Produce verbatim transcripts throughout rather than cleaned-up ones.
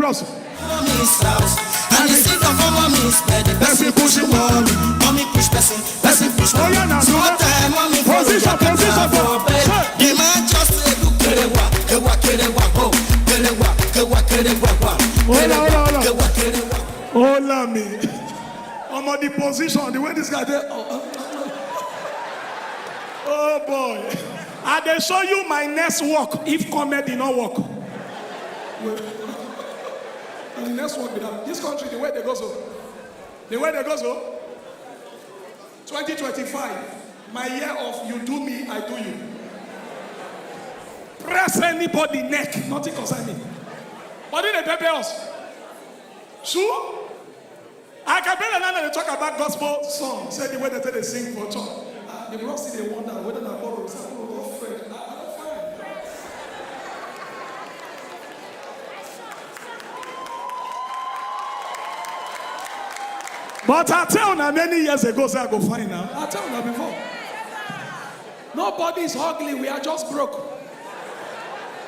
Bros. Mommy is house, and the seed of mommy is bed. The person pushing mommy, mommy push person, person push mommy. Oh, yeah, now, small time, mommy for position, position, for bed. The man just say, "Look, kerewa, kewa, kerewa, ho, kerewa, kewa, kerewa, wa, kerewa, kewa, kerewa." Hola, me. Omo, the position, the way this guy dey. Oh, oh, oh boy. I dey show you my next work if comedy no work. And the next work be that. This country, the way they go so. The way they go so. twenty twenty-five, my year of you do me, I do you. Press anybody neck, nothing concern me. But then they pepper us. True? Acapella now dey talk about gospel song, say the way that they sing for church. Ah, the bros still dey wonder whether na borrow, say borrow don fresh. Ah, I don find. But I tell una many years ago, say I go find now. I tell una before. Nobody is ugly, we are just broke.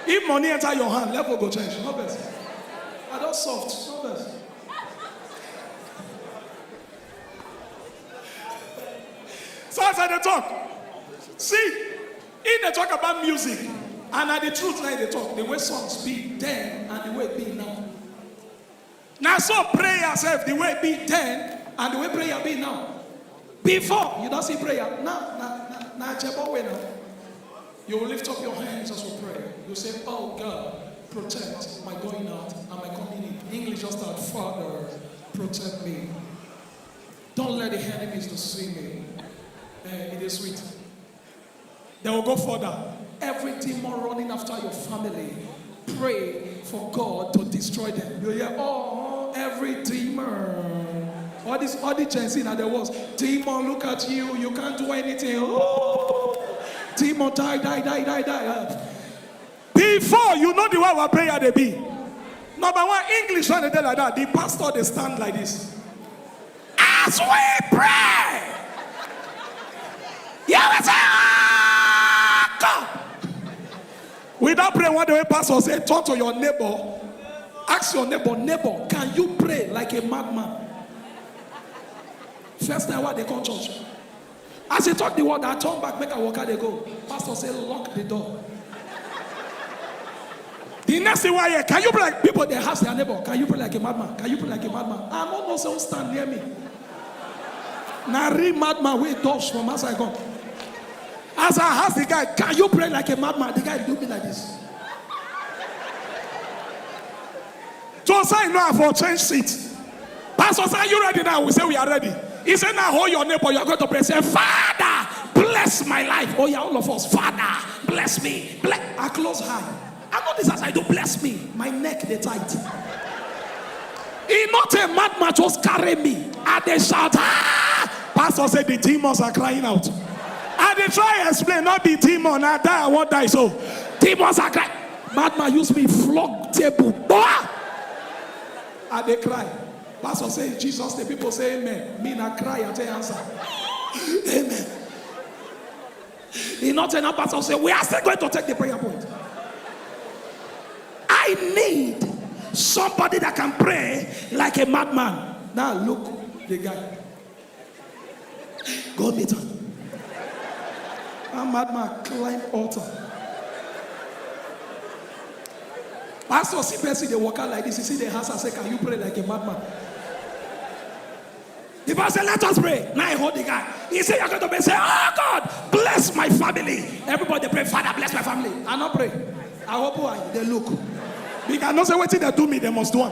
If money enter your hand, level go change. No vex. I don soft. No vex. So as I dey talk, see, if they talk about music, and na the truth na dey talk, the way songs be then and the way it be now. Na so prayer sef, the way it be then and the way prayer be now. Before, you don see prayer. Now, na, na, na Achebo way now. You will lift up your hands as we pray. You say, "Oh God, protect my going out and my coming in." English just start, "Father, protect me. Don't let the enemies deceive me." Eh, it is sweet. They will go further. Every demon running after your family, pray for God to destroy them. You hear, "Oh, every demon." All this, all the Gen Z now, there was, "Demon, look at you. You can't do anything. Oh, demon, die, die, die, die, die." Uh, before you know the way our prayer dey be. Number one, English when they dey like that, the pastor dey stand like this. As we pray, you will say, "Oh God." Without praying, one day when pastor say, "Turn to your neighbor, ask your neighbor, 'Neighbor, can you pray like a madman?'" First time wey I dey come church, as he talk the word, I turn back, make I waka dey go. Pastor say, "Lock the door." The next thing wey I hear, "Can you pray like," people dey ask their neighbor, "Can you pray like a madman? Can you pray like a madman?" I no know say who stand near me. Na real madman wey dodge from outside come. As I ask the guy, "Can you pray like a madman?" The guy do me like this. So say no, I for change seat. Pastor say, "Are you ready now?" We say, "We are ready." He said, "Now hold your neighbor. You are going to pray." Say, "Father, bless my life." Oh yeah, all of us. "Father, bless me." Bless. I close eye. I know this as I do. Bless me. My neck dey tight. E not a madman just carry me. I dey shout, "Ah!" Pastor said, "The demons are crying out." I dey try explain, not be demon. I die, I won't die. So demons are crying. Madman use me flog table. Boah! I dey cry. Pastor say, "In Jesus' name." People say, "Amen." Me na cry, I tell you answer. Amen. E not enough, pastor say, "We are still going to take the prayer point." I need somebody that can pray like a madman. Now look, the guy. Go meet am. That madman climb altar. Pastor see person dey waka like this. He see the house and say, "Can you pray like a madman?" The pastor say, "Let us pray." Now I hold the guy. He say, "You're going to pray." Say, "Oh God, bless my family." Everybody pray, "Father, bless my family." I no pray. I hope why they look. Because I know say wetin they do me, they must do am.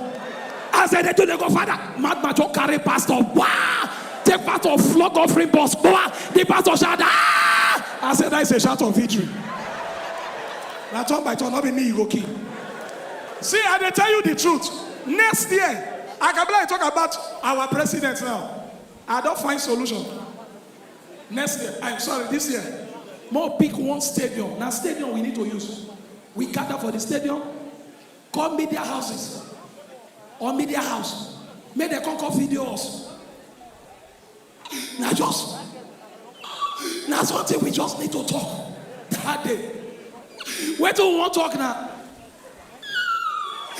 As they do, they go, "Father." Madman just carry pastor. Wow! Take pastor, flog offering box. Wow! The pastor shout, "Ah!" I said, "That is a shout of victory." Now turn by turn, not be me you go kill. See, I dey tell you the truth. Next year, I can be like talk about our president now. I don't find solution. Next year, I'm sorry, this year, more pick one stadium. Now stadium we need to use. We gather for the stadium, call media houses or media house. Make dem come, come video us. Now just, now something we just need to talk that day. Wetin we wan talk now?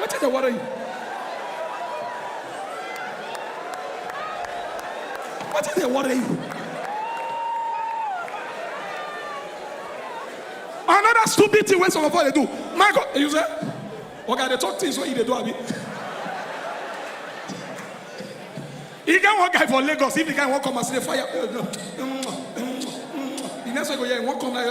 Wetin dey worry you? Wetin dey worry you? Another stupid thing wey some of us dey do. My God, you say, okay, I dey talk things wey you dey do, abi? E get one guy for Lagos, if the guy wan come as e dey fire, the next one go hear, e wan come like,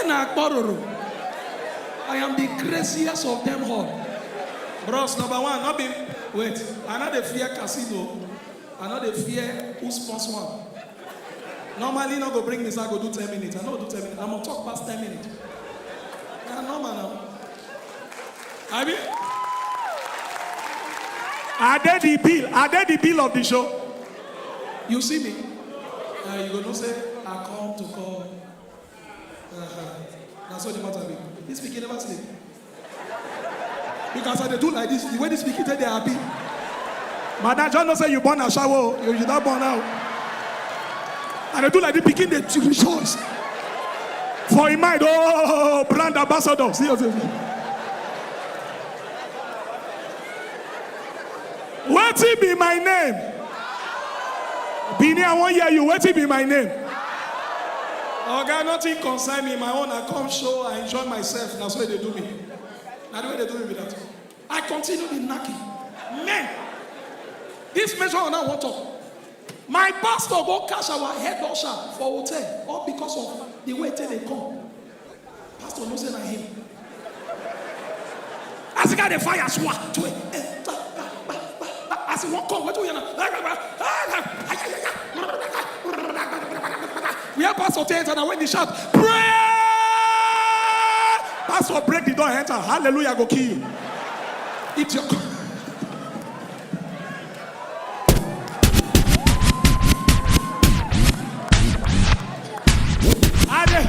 Na Akpororo. I am the craziest of them all. Bros, number one, not be, wait, I no dey fear casino. I no dey fear who sponsor am. Normally, no go bring me, so I go do ten minutes. I no do ten minutes. I'm on talk past ten minutes. Na normal now. I mean, are they the bill? Are they the bill of the show? You see me? Uh, you go know say I come to call. Uh-huh. That's what the matter be. This pikin never sleep. Because I dey do like this, the way this pikin take dey happy. Madam, just know say you born a shower, you, you don born out. And they do like the pikin dey rejoice. For him mind, oh, brand ambassador. See, see, see. Wetin be my name? Bini, I wan hear you. Wetin be my name? Oga, nothing concern me. My own, I come show, I enjoy myself. Na so they do me. Na the way they do me be that. I continue the knocking. Men, this major one I wan talk. My pastor go catch our head usher for hotel, all because of the way they come. Pastor no say na him. As the guy dey fire, swat to it. As he won't come, what do you know? We have pastor ten and when he shout, "Prayer!" Pastor break the door, enter. Hallelujah, go kill you. Idiot. Ade.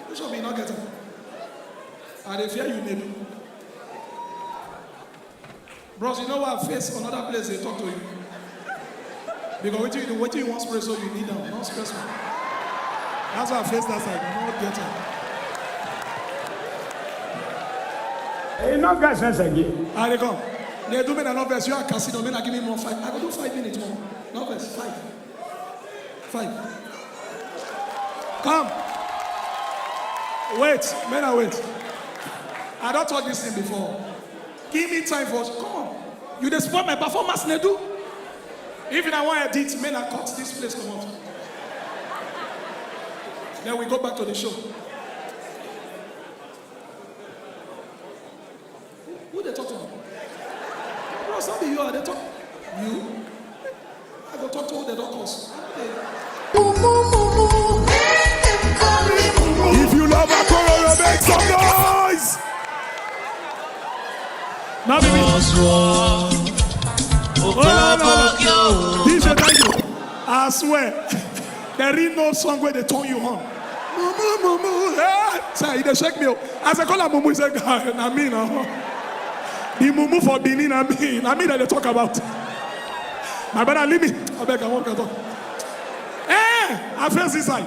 Bishop, you not get am. I dey fear you, maybe. Bros, you know what? Face another place they talk to you. Because wetin you do, wetin you wan spray, so you need am, no stress am. That's why I face that side, I no get am. E no get sense again. I dey come. They do me na no vex. You are casino. Me na give me more five. I go do five minutes more. No vex. Five. Five. Come. Wait. Me na wait. I don talk this thing before. Give me time for. Come on. You dey spoil my performance, Nedu. If I wan edit, me na cut this place comot. Then we go back to the show. Who dey talk to am? Bros, no be you I dey talk. You? I go talk to who dey don cause. If you love Akororo, make some noise. No be me. D J, thank you. I swear, there is no song where they turn you on. Mumu, mumu, hey, sir, e dey shake me o. As I call am mumu, he say, "Guy, na me na." The mumu for Benin, na me, na me that they talk about. My brother, leave me. Abeg, I wan get up. Eh, I face this side.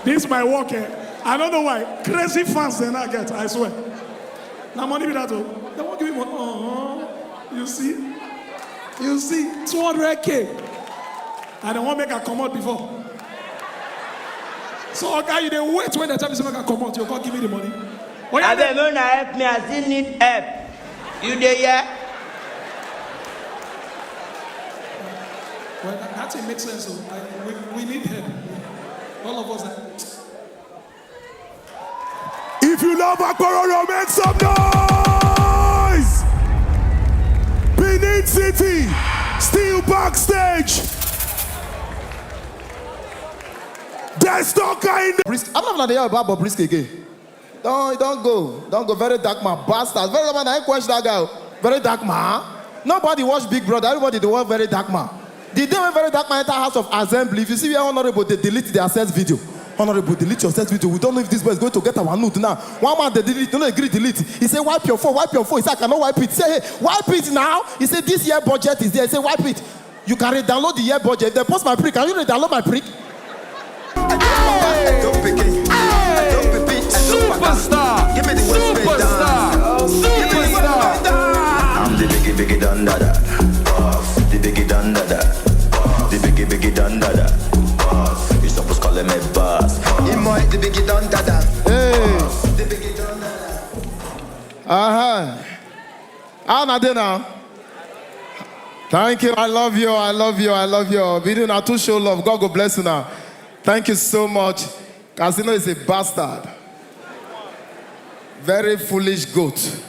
This my work, eh? I don't know why. Crazy fans they not get, I swear. Now money be that oh. They won't give me money. Uh-huh. You see? You see? two hundred K. I don't want make a come out before. So, okay, you dey wait when the time is make a come out. You can't give me the money. Oh, yeah, Abeg, make una help me, I still need help. You dey hear? Well, that, that thing makes sense. Oh. I, we, we need help. All of us. That, If you love Akororo, make some noise! Benin City, still backstage. There's Talker in the. Bobrisky. I don't know if they hear about Bobrisky again. Don't, don't go. Don't go. Very dark man. Bastard. Very dark man. I quench that guy. Very dark man. Nobody watch Big Brother. Everybody they watch Very Dark Man. The day when Very Dark Man enter House of Assembly, if you see where Honorable they delete the access video. Honorable, delete your access video. We don't know if this boy is going to get our nude now. One man they delete, no, agree delete. He say, "Wipe your phone, wipe your phone." He say, "I cannot wipe it." He say, "Hey, wipe it now." He say, "This year budget is there." He say, "Wipe it." You can re-download the year budget. If they post my prick, can you re-download my prick? Superstar! Superstar! Superstar! I'm the biggie biggie dun da da. Boss, the biggie Dandada. The biggie biggie dandada. Boss. You suppose call him a boss. Imoy, the biggie dandada. Hey. The biggie dandada. Uh-huh. How na dey now? Thank you. I love you. I love you. I love you. Video na too show love. God go bless you now. Thank you so much. Casino is a bastard. Very foolish goat.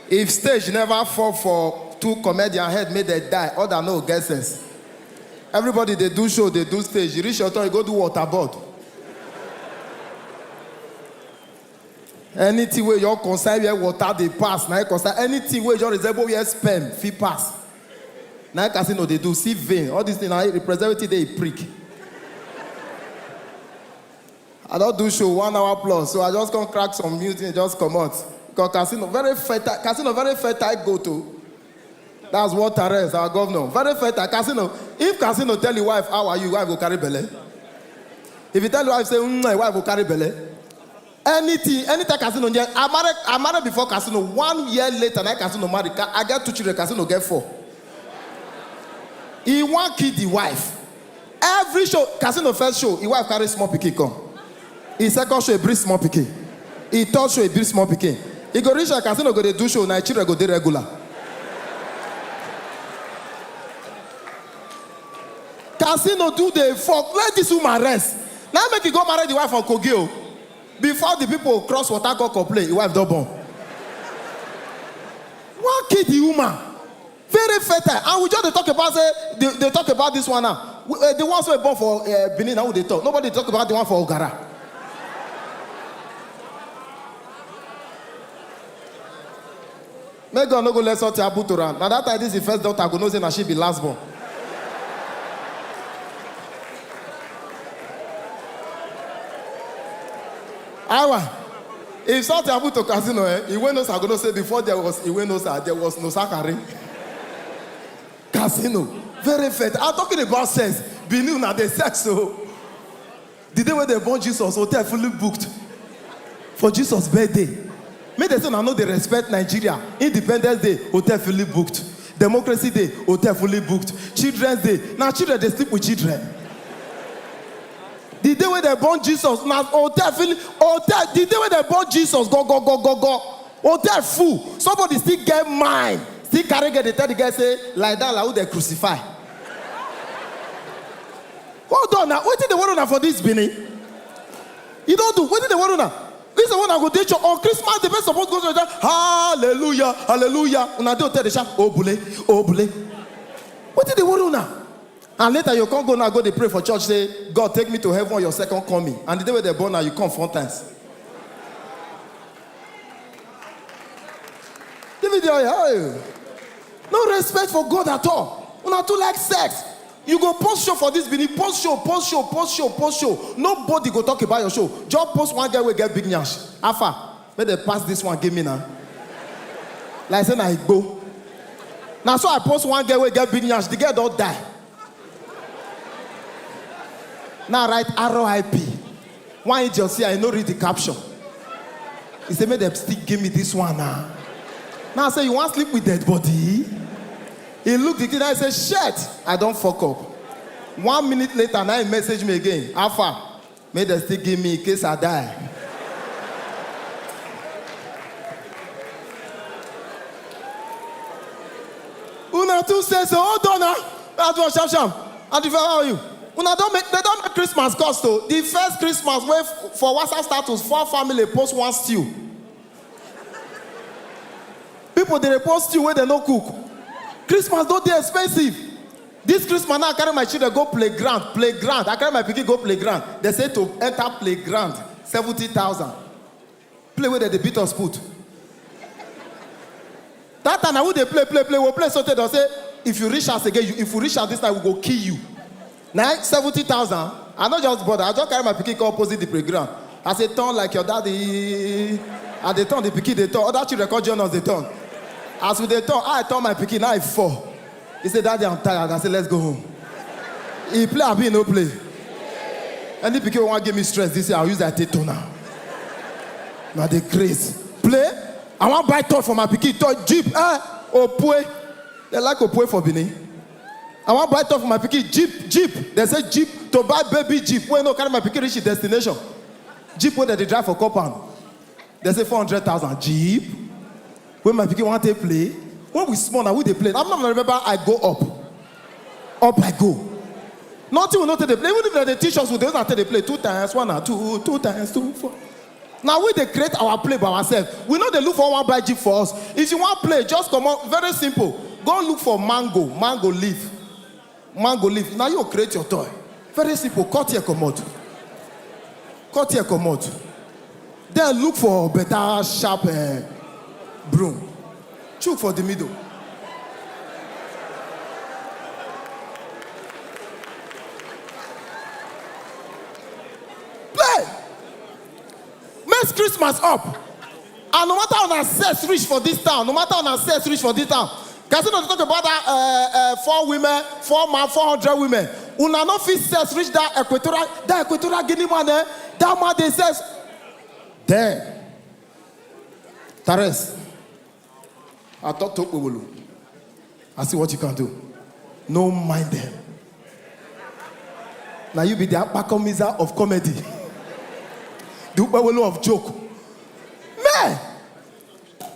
If stage never fall for two comedian head, make they die. Other no get sense. Everybody they do show, they do stage. You reach your turn, you go do waterboard. Anything wey your concern where water dey pass, na im concern. Anything wey just resemble where sperm fit pass, na im casino dey do. See vein, all this thing na representative dey prick. I don do show one hour plus, so I just come crack some music and just comot. Because casino very fertile, casino very fertile goat o. That's what arrest our governor. Very fertile casino. If casino tell your wife how are you, wife go carry belle. If you tell your wife say mm, your wife go carry belle. Anything, anytime casino near, I married, I married before casino. One year later, na casino marry. Ca- I get two children, casino get four. He wan kill the wife. Every show, casino first show, his wife carry small pikin come. His second show, he bring small pikin. His third show, he bring small pikin. He go reach a casino, go dey do show, na his children go dey regular. Casino do dey fuck. Let this woman rest. Now make he go marry the wife for Kogi o. Before the people cross water go complain, his wife don born. Wan kill the woman. Very fertile. And we just dey talk about say they, they talk about this one now. We, uh, the ones wey born for uh, Benin, now they talk. Nobody talk about the one for Ogara. May God no go let something happen to her. Now that time this is the first daughter, I go know say na she be last born. Awa, if something happen to casino, eh, Iwe Nosa, I go know say before there was Iwe Nosa, there was no Sakare. Casino, very fat. I'm talking about sex. Benin na the sex so. The day wey dem born Jesus, hotel fully booked for Jesus birthday. Make dem say una no dey respect Nigeria. Independence Day, hotel fully booked. Democracy Day, hotel fully booked. Children's Day, na children dey sleep with children. The day wey dem born Jesus, na hotel fully hotel. The day wey dem born Jesus, go go go go go. Hotel full. Somebody still get mind. Still carry girl dey tell the girl say lie down like who dem crucify. Hold on now. Wetin dey worry una for this Benin? You don do wetin dey worry una. This one I go dey church on Christmas Day. Person suppose go shout hallelujah, hallelujah. Una dey hotel dey shout obule, obule. Wetin dey worry una? And later you come go now go dey pray for church say God take me to heaven on your second coming. And the day wey dem born na you come four times. David, hey, no respect for God at all. Una too like sex. You go post show for this Benin, post show, post show, post show, post show. Nobody go talk about your show. Just post one girl wey get big nyash. Alpha, make dem pass this one give me now. Like say na igbo. Na so I post one girl wey get big nyash. The girl don die. Now write R I P. One idiot say I no read the caption. He say make dem still give me this one now. Now I say you wan sleep with dead body? He look the thing and say shit, I don fuck up. One minute later now he message me again. How far? Make dem still give me in case I die. Una too say so hold on na. That one sharp sharp. And if how are you? Una don make they don make Christmas cost o. The first Christmas wey f- for WhatsApp status four family post one stew. People dey post stew wey dem no cook. Christmas don dey expensive. This Christmas now I carry my children go playground, playground. I carry my pikin go playground. They say to enter playground seventy thousand. Play wey dem dey beat us put. That time na we dey play play play we play so tey dem say if you reach house again you if we reach house this time we go kill you. Na seventy thousand. I no just bother, I just carry my pikin come opposite the playground. I say turn like your daddy. I dey turn, the pikin dey turn, other children come join us dey turn. As we dey turn, I turn my pikin, I fall. He say daddy, I'm tired. I say let's go home. He play abi he no play? Any pikin wey wan give me stress this year, I use that take turn am. Na dey craze. Play? I wan buy toy for my pikin, toy, jeep, eh? Opue. They like opue for Benin. I wan buy top for my pikin, jeep, jeep. Dem say jeep, to buy baby jeep wey no carry my pikin reach him destination. Jeep wey dem dey drive for compound. Dem say four hundred thousand, jeep. Wey my pikin wan take play. When we small, na we dey play. I'm not remember I go up. Up I go. Nothing we no take dey play. Even if dem dey teach us, we dey use am take dey play. Two times one na two, two times two, four. Na we dey create our play by ourselves. We no dey look for one buy jeep for us. If you wan play, just comot. Very simple. Go look for mango, mango leaf. Mango leaf. Na you create your toy. Very simple. Cut here comot. Cut here comot. Then look for better sharp eh, broom. Chook for the middle. Play. Mess Christmas up. And no matter how una sex reach for this town, no matter how una sex reach for this town, casino dey talk about that uh, uh, four women, four man, four hundred women. Una no fit sex reach that equatorial, that equatorial Guinea man eh. That man dey sex. There. Tares. I talk to Okpowolo. I see what you can do. No mind them. Now you be the Akpakomiza of comedy. The Okpowolo of joke. Man!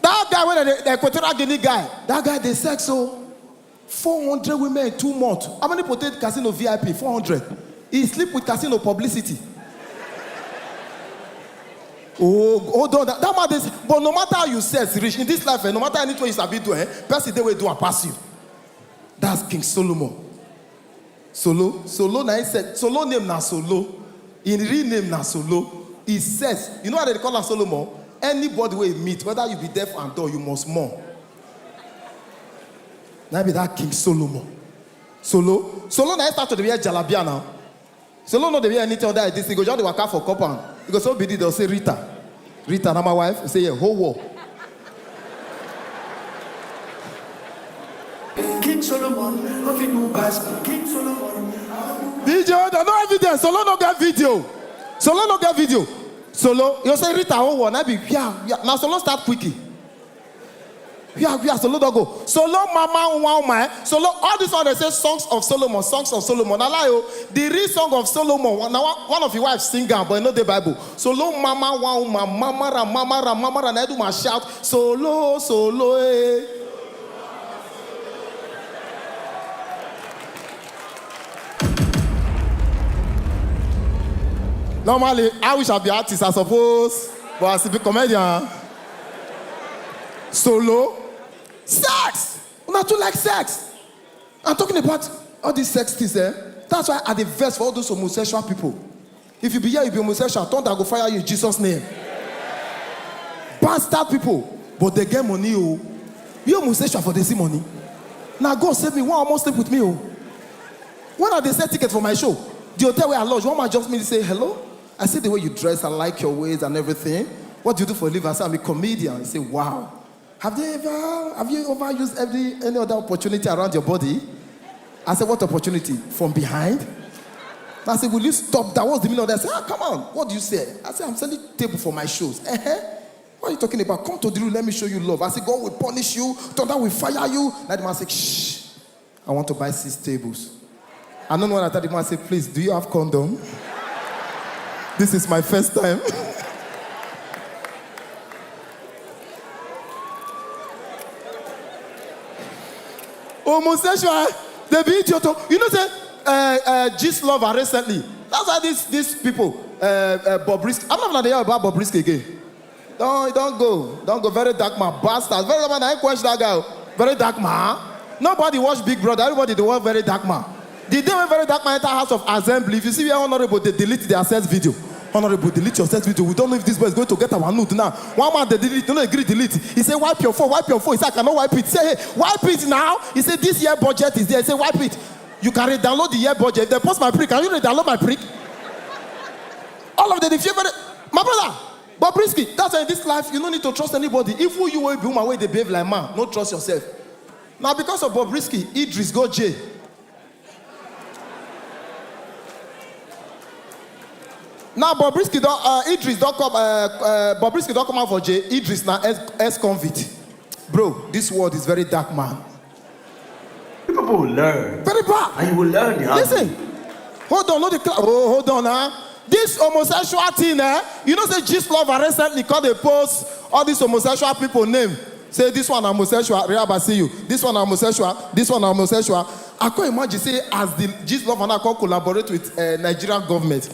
That guy wey the, the Equatorial Guinea guy, that guy dey sex o. Four hundred women in two months. How many people take casino V I P? Four hundred. He sleep with casino publicity. Oh, hold on. That, that man is, but no matter how you sex reach in this life, eh, no matter anything you sabi do, eh, person dey wey do am pass you. That's King Solomon. Solo, Solo na him set. Solo name na Solo. Him real name na Solo. He says, you know why they call am Solomon? Anybody wey you meet, whether you be deaf and dumb, you must mourn. Na be that King Solomon. Solo, Solo na him start to dey wear jalabia now. Solo no dey wear anything under this. He go just dey waka for compound. He go so be the, they'll say, "Rita, Rita, na my wife." He say, "Yeah, whole war." King Solomon, no fit do pass King Solomon. Video, they no evidence. Solo no get video. Solo no get video. Solo, you say Rita whole war, na be yeah, yeah. Now Solo start quickie. Where, where Solo don go? Solo mama nwa uma, eh? Solo, all this one they say songs of Solomon, songs of Solomon. Na lie o. The real song of Solomon, one, na one, one of his wives sing am, but e no dey Bible. Solo mama nwa uma, mama ra, mama ra, mama ra. Na do my shout, Solo, Solo, eh. Normally, I wish I be artist, I suppose, but I still be comedian. Solo, sex. Una too like sex. I'm talking about all these sex things, eh? That's why I dey vex for all those homosexual people. If you be here, you be homosexual, thunder go fire you in Jesus' name. Bastard people, but they get money, oh. You homosexual for they see money. Now God save me, one almost sleep with me, oh. When I dey sell ticket for my show, the hotel where I lodge, one man jumps me and say, "Hello." I see the way you dress, I like your ways and everything. What do you do for a living? I say, "I'm a comedian." He say, "Wow." Have they ever, have you ever used every, any other opportunity around your body? I said, "What opportunity? From behind?" I said, "Will you stop that? What's the meaning of that?" I said, "Ah, come on. What do you say?" I said, "I'm selling table for my shows." "Eh, eh. What are you talking about? Come to the room. Let me show you love." I said, "God will punish you. Thunder will fire you." Now the man said, "Shh. I want to buy six tables." I don't know what I tell the man. I said, "Please, do you have condom? This is my first time." Homosexual, they be idiot. Oh. You know, say, uh, uh, Gist Lover recently. That's why these, these people, uh, uh, Bobrisky. I'm not gonna hear about Bobrisky again. Don't, don't go. Don't go. Very dark man. Bastard. Very dark man. I question that guy. Very dark man. Nobody watch Big Brother. Everybody, they want very dark man. The day when very dark man enter House of Assembly, if you see where honorable, they delete their sex video. "Honorable, delete your sex video. We don't know if this boy is going to get our nude now." One man, they delete. No, no, agree, delete. He say, "Wipe your phone, wipe your phone." He say, "I cannot wipe it." Say, "Hey, wipe it now." He say, "This year budget is there." He say, "Wipe it." You can re-download the year budget. If they post my prick, can you re-download my prick? All of them, they feel very, my brother, Bobrisky, that's why in this life, you no need to trust anybody. If who you will be woman wey dey behave like man, no trust yourself. Now because of Bobrisky, Idris go jail. Now Bobrisky don, uh, Idris don come, uh, uh, Bobrisky don come out for jail. Idris na ex, ex-convict. Bro, this world is very dark, man. People You will learn. Very bad. And you will learn the hard Listen. way. Hold on, no the cla- oh, hold on now. This homosexual thing, eh? You know, say Gist Lover recently called a post all these homosexual people name. Say this one homosexual, Rehab, I see you. This one homosexual, this one homosexual. I can't imagine say as the Gist Lover now come collaborate with uh, Nigerian government.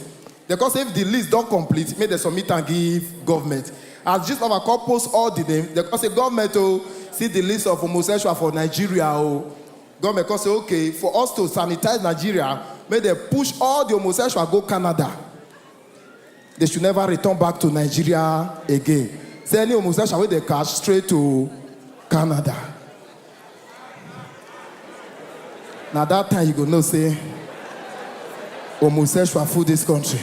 They come say if the list don't complete, make they submit and give government. As Gist Lover come post all the name, they come say government oh, see the list of homosexual for Nigeria oh. Government come say okay for us to sanitize Nigeria, make they push all the homosexual go Canada. They should never return back to Nigeria again. Say any homosexual wey dey catch straight to Canada. Na that time you go know say homosexual full this country.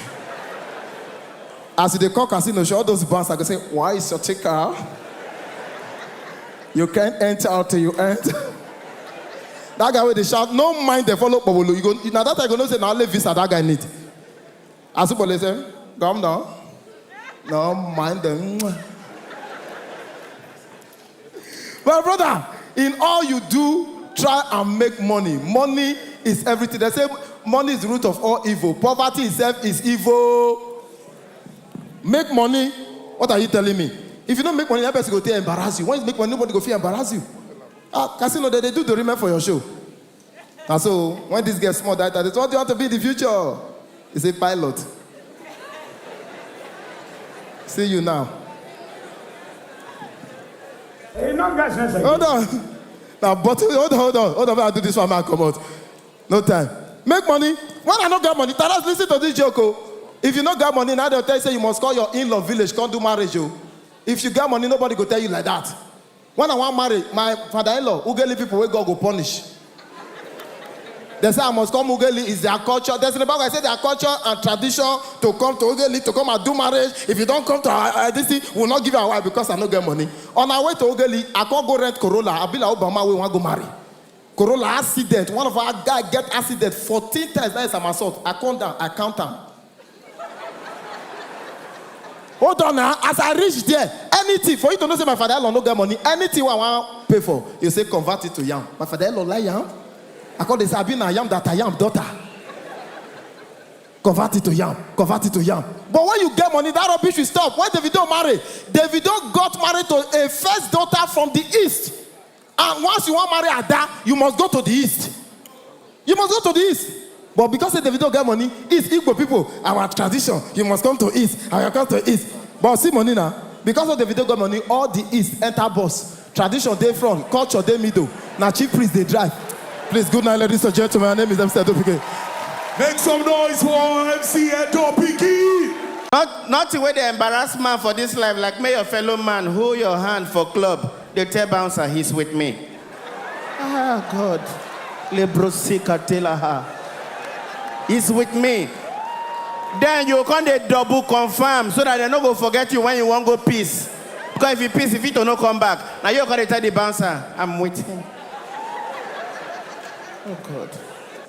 As you dey call casino show, all those bands I go say, "Why is your ticker? You can't enter until you enter." That guy wey dey shout, "No mind dem, follow Kpobolo." You go, na that time you go know say na only visa that guy need. Asubole say, "Come down. No mind them." My brother, in all you do, try and make money. Money is everything. They say money is the root of all evil. Poverty itself is evil. Make money. What are you telling me? If you don't make money, that person go take embarrass you. When you make money, nobody go feel embarrass you. Ah, casino, they, they do the remain for your show. And so when this gets small that time, they say, "What do you want to be in the future?" He say, "Pilot." See you now. E no get sense again. Hold on. Now, but hold on, hold on, hold on. I do this one, man. Come out. No time. Make money. When I no get money, Taras, listen to this joke. Oh. If you no get money, now they'll tell you say you must call your in-law village, come do marriage. Oh. If you get money, nobody go tell you like that. When I want marry, my father-in-law, Ugeli people wey God go punish. They say I must come Ugeli is their culture. There's in the Bible I say their culture and tradition to come to Ugeli to come and do marriage. If you don't come to our, our this thing, we will not give you our wife because I no get money. On our way to Ugeli, I can't go rent Corolla. I be like Obama, we want go marry. Corolla accident. One of our guy get accident fourteen times. That is an assault. I come down, I count am. Hold on now. As I reach there, anything for you to know say my father-in-law no get money, anything wey I wan pay for, you say convert it to yam. My father-in-law like yam. I call this Abi na yam that I am daughter. Convert it to yam. Convert it to yam. But when you get money, that rubbish will stop. When Davido marry, Davido got married to a first daughter from the east. And once you want marry Ada, you must go to the east. You must go to the east. But because say Davido get money, it's Igbo people, our tradition. You must come to east. I will come to east. But see money now. Because of Davido got money, all the east enter bus. Tradition dey front, culture dey middle. Na chief priest dey drive. Please, good night, ladies and gentlemen. My name is M C Edo Pikin. Make some noise for M C Edo Pikin. Not, nothing wey dey embarrass man for this life like make your fellow man hold your hand for club dey tell bouncer he's with me. Ah God, lebrosika telaha, he's with me. Then you come dey double confirm so that dem no go forget you when you wan go piss. Because if you piss, if you to no come back, na you come dey tell the bouncer, "I'm with him." Oh God.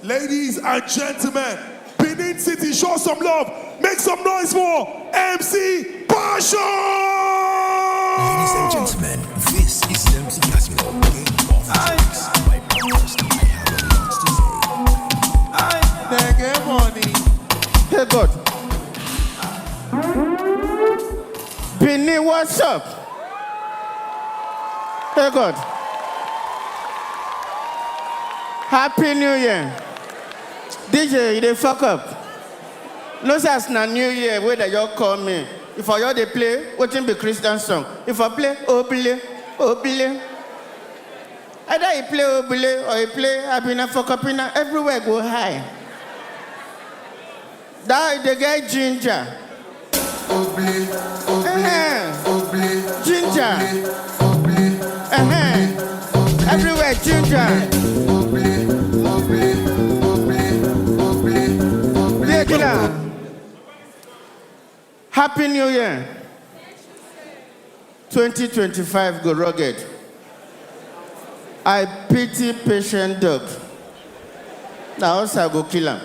Ladies and gentlemen, Benin City, show some love. Make some noise for M C Passion. Ladies and gentlemen, this is M C Casino. Game of Things. My podcast, I have a lot to say. Hey God. Benin, what's up? Hey God. Happy New Year. D J, you dey fuck up. No say as na New Year wey dem just call me. If I just dey play, wetin be Christian song? If I play, obile, obile. Either you play obile or you play abina for kapina, everywhere go high. That dey get ginger. Obile, obile, Eh-heh. Obile, Ginger. Obile, obile, Eh-heh. Everywhere ginger. Obile, obile, obile, obile, obile. Yeah, killer. Happy New Year. twenty twenty-five go rugged. I pity patient dog. Na us I go kill am.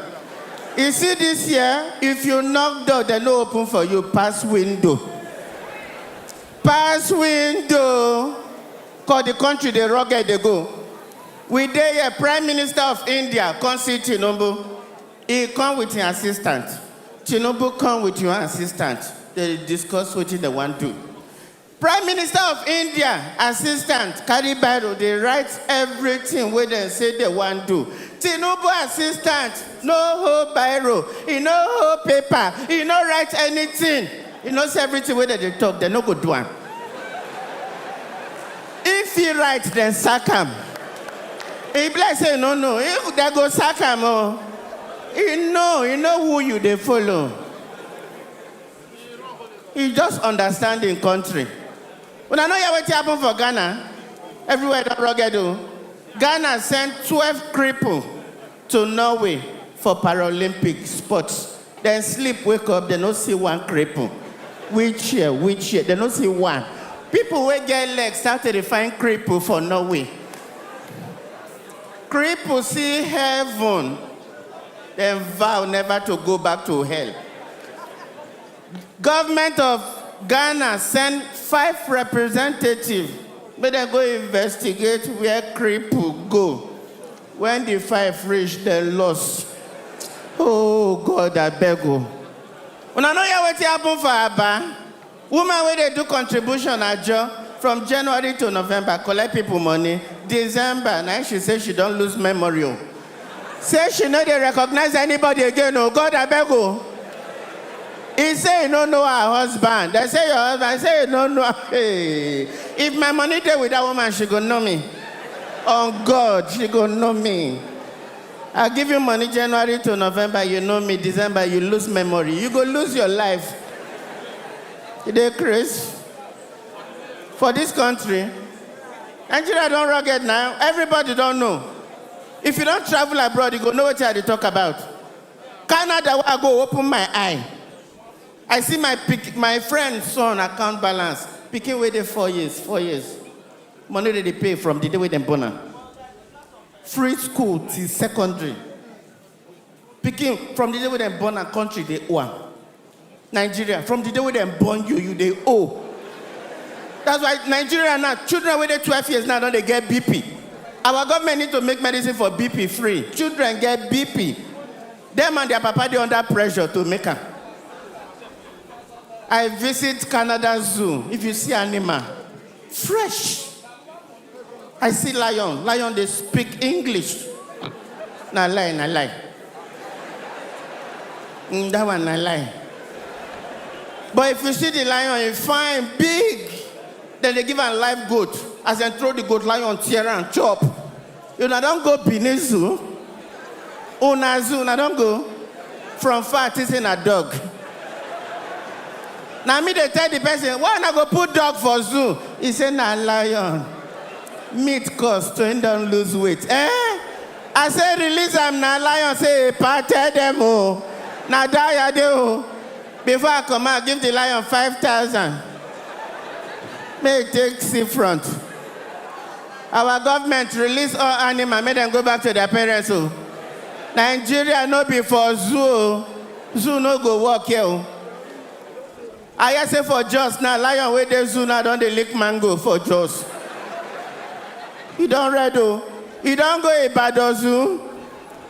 You see this year, if you knock door, dem no open for you, pass window. Pass window. Cause the country dey rugged dey go. We dey here, Prime Minister of India come see Tinubu. He come with him assistant. Tinubu come with your assistant. They discuss wetin they wan do. Prime Minister of India assistant carry biro dey write everything wey dem say they wan do. Tinubu assistant no hold biro, he no hold paper, he no write anything. He know say everything wey dem dey talk, dem no go do am. If he write, dem sack am. E be like say no, no, if dem go sack am o. He know, he know who you dey follow. He just understand him country. Una no hear wetin happen for Ghana? Everywhere don rugged o. Ghana send twelve cripple to Norway for Paralympic sports. Dem sleep, wake up, dem no see one cripple. Wheelchair, wheelchair, dem no see one. People wey get leg start to dey find cripple for Norway. Cripple see heaven, dem vow never to go back to hell. Government of Ghana send five representative make dem go investigate where cripple go. When the five reach, dem lost. Oh God, abeg o. Una no hear wetin happen for Aba? Woman wey dey do contribution ajo, from January to November, collect people money. December, na she say she don lose memory o. Say she no dey recognize anybody again o. God, abeg o. He say he no know her husband. Dem say your husband. He say he no know. Hey. If my money dey with that woman, she go know me. On God, she go know me. I give you money January to November, you know me. December, you lose memory. You go lose your life. You dey craze? For this country, Nigeria don rugged now. Everybody don know. If you don travel abroad, you go know wetin I dey talk about. Canada, wey I go open my eye. I see my pick, my friend son account balance. Pikin wey dey four years, four years. Money dem dey pay from the day wey dem born am. Free school till secondary. Pikin, from the day wey dem born am, country dey owe am. Nigeria, from the day wey dem born you, you dey owe. That's why Nigeria now, children wey dey twelve years now don dey get B P. Our government need to make medicine for B P free. Children get B P. Dem and their papa dey under pressure to make am. I visit Canada Zoo. If you see animal, fresh. I see lion. Lion dey speak English. Na lie, na lie. Mm, that one na lie. But if you see the lion, e fine, big. Then they give am live goat. As dem throw the goat, lion tear am, chop. Una don go Benin Zoo? Una zoo, una don go? From far, think say na dog. Na me dey tell the person, "Why una go put dog for zoo?" He say, "Na lion. Meat cost, so he don lose weight." Eh? I say, "Release am, na lion." Say, "Epa, tell dem o. Na die I dey o." Before I comot, give the lion five thousand. Make e take see front. Our government release all animal, make dem go back to their parents o. Nigeria no be for zoo o. Zoo no go work here o. I hear say for Jos now, lion wey dey zoo now don dey lick mango for Jos. E don red o. E don go Ibadan Zoo.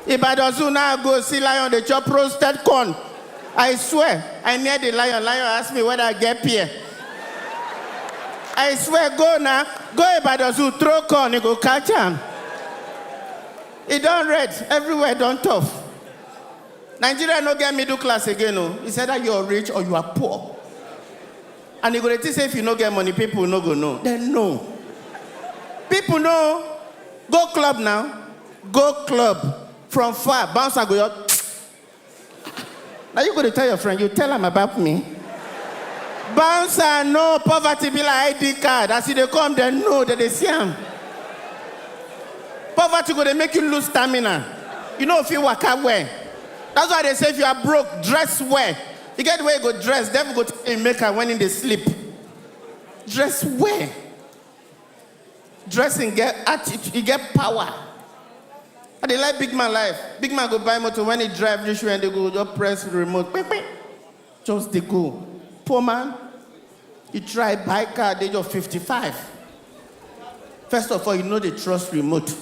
Ibadan Zoo now, go see lion dey chop roasted corn. I swear, I near the lion. Lion ask me whether I get pear. I swear, go now, go Ibadan Zoo, throw corn, e go catch am. E don red, everywhere don tough. Nigeria no get middle class again o. It's either you are rich or you are poor. And you go dey think say if you no get money, people no go know. Dem know. People know. Go club now. Go club. From far, bouncer go your. Now you go to tell your friend, you tell am about me. Bouncer, no, poverty be like I D card. As you dey come, dem know, dem dey see am. Poverty go dey make you lose stamina. You no fit waka well. That's why dem say if you are broke, dress well. You get the way you go dress, devil go tell you make am when e dey sleep. Dress well. Dressing get attitude, e get power. I dey like big man life. Big man go buy motor, when e drive reach where e dey go, just press remote, kpekpe, just dey go. Poor man, e try buy car at the age of fifty-five. First of all, you no dey trust remote.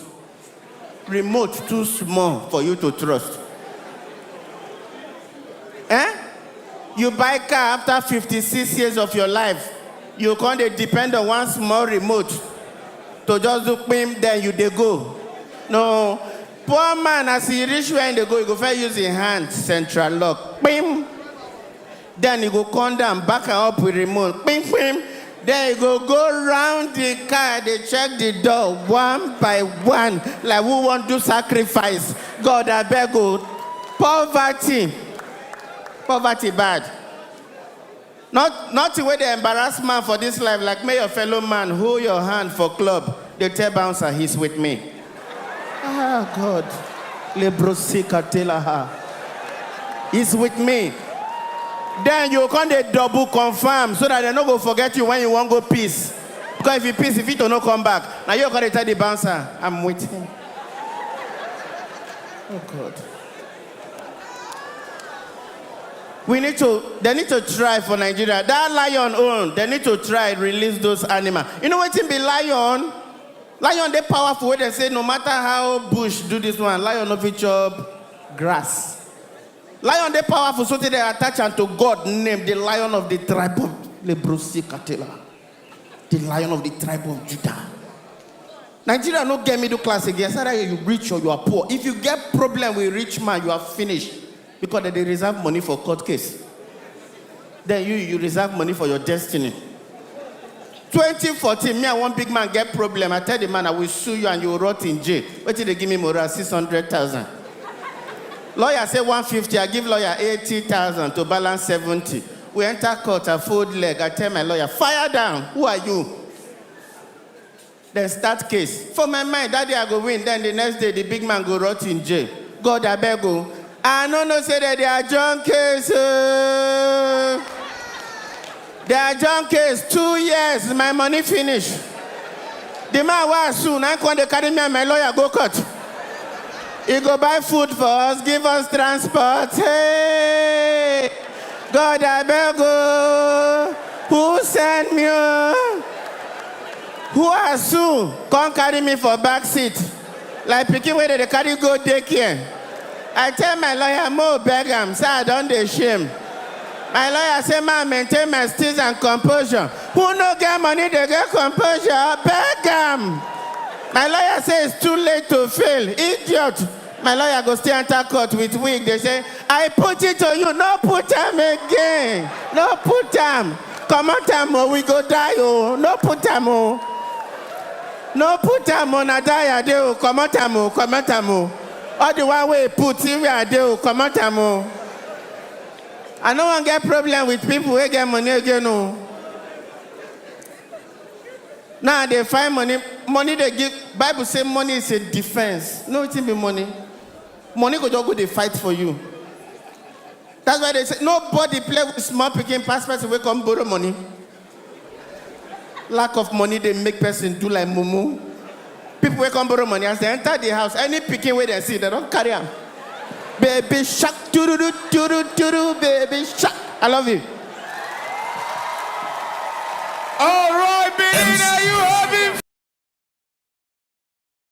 Remote too small for you to trust. Eh? You buy car after fifty-six years of your life. You can't dey depend on one small remote to just do pim, then you dey go. No. Poor man, as he reach where he dey go, he go first use him hand, central lock, pim. Then he go come down, back am up with remote, pim, pim. Then he go go round the car, dey check the door one by one, like who wan do sacrifice. God, abeg o. Poverty. Poverty bad. Not, nothing wey dey embarrass man for this life, like make your fellow man hold your hand for club, dey tell bouncer, "He's with me." Ah, God. Lebrosika telaha. "He's with me." Then you come dey double confirm so that dem no go forget you when you wan go piss. Because if you piss, if you to no come back, na you come dey tell the bouncer, "I'm with him." Oh, God. We need to, they need to try for Nigeria. That lion own, they need to try release those animals. You know wetin be lion? Lion dey powerful, wey dem say no matter how bush do this one, lion no fit chop grass. Lion dey powerful, so tey dem attach am to God name, the lion of the tribe of Lebrosi Katela, the lion of the tribe of Judah. Nigeria no get middle class again. Either you rich or you are poor. If you get problem with rich man, you are finished. Because dem dey reserve money for court case. Then you, you reserve money for your destiny. Twenty fourteen, me and one big man get problem. I tell the man, "I will sue you and you will rot in jail." Wetin dey give me morale? Six hundred thousand. Lawyer say one fifty, I give lawyer eighty thousand to balance seventy. We enter court, I fold leg, I tell my lawyer, "Fire down, who are you?" Dem start case. For my mind, that day I go win. Then the next day, the big man go rot in jail. God, abeg o. I no know say dem dey adjourn case o. Dem adjourn case two years, my money finish. The man wey I sue, na him come dey carry me and my lawyer go court. He go buy food for us, give us transport. Hey! God, abeg o. Who send me o? Who I sue come carry me for back seat like pikin wey dem dey carry go daycare? I tell my lawyer, mo beg am, say I don dey shame. My lawyer say, "Man, maintain my steeze and composure. Who no get money dey get composure? Beg am." My lawyer say, "It's too late to fail. Idiot." My lawyer go still enter court with wig, dey say, "I put it to you, no put am again. No put am. Comot am o, we go die o. No put am o. No put am o, na die I dey o. Comot am o, comot am o. All the one wey put, see where I dey o, comot am o." I no wan get problem with people wey get money again o. Now I dey find money. Money dey give. Bible say money is a defense. Know wetin be money? Money go just go dey fight for you. That's why they say nobody play with small pikin pass person wey come borrow money. Lack of money dey make person do like mumu. People wey come borrow money, as they enter the house, any pikin wey dem see, dem don carry am. Baby shark, turudu, turu, turu, baby shark. I love you. All right, billionaire.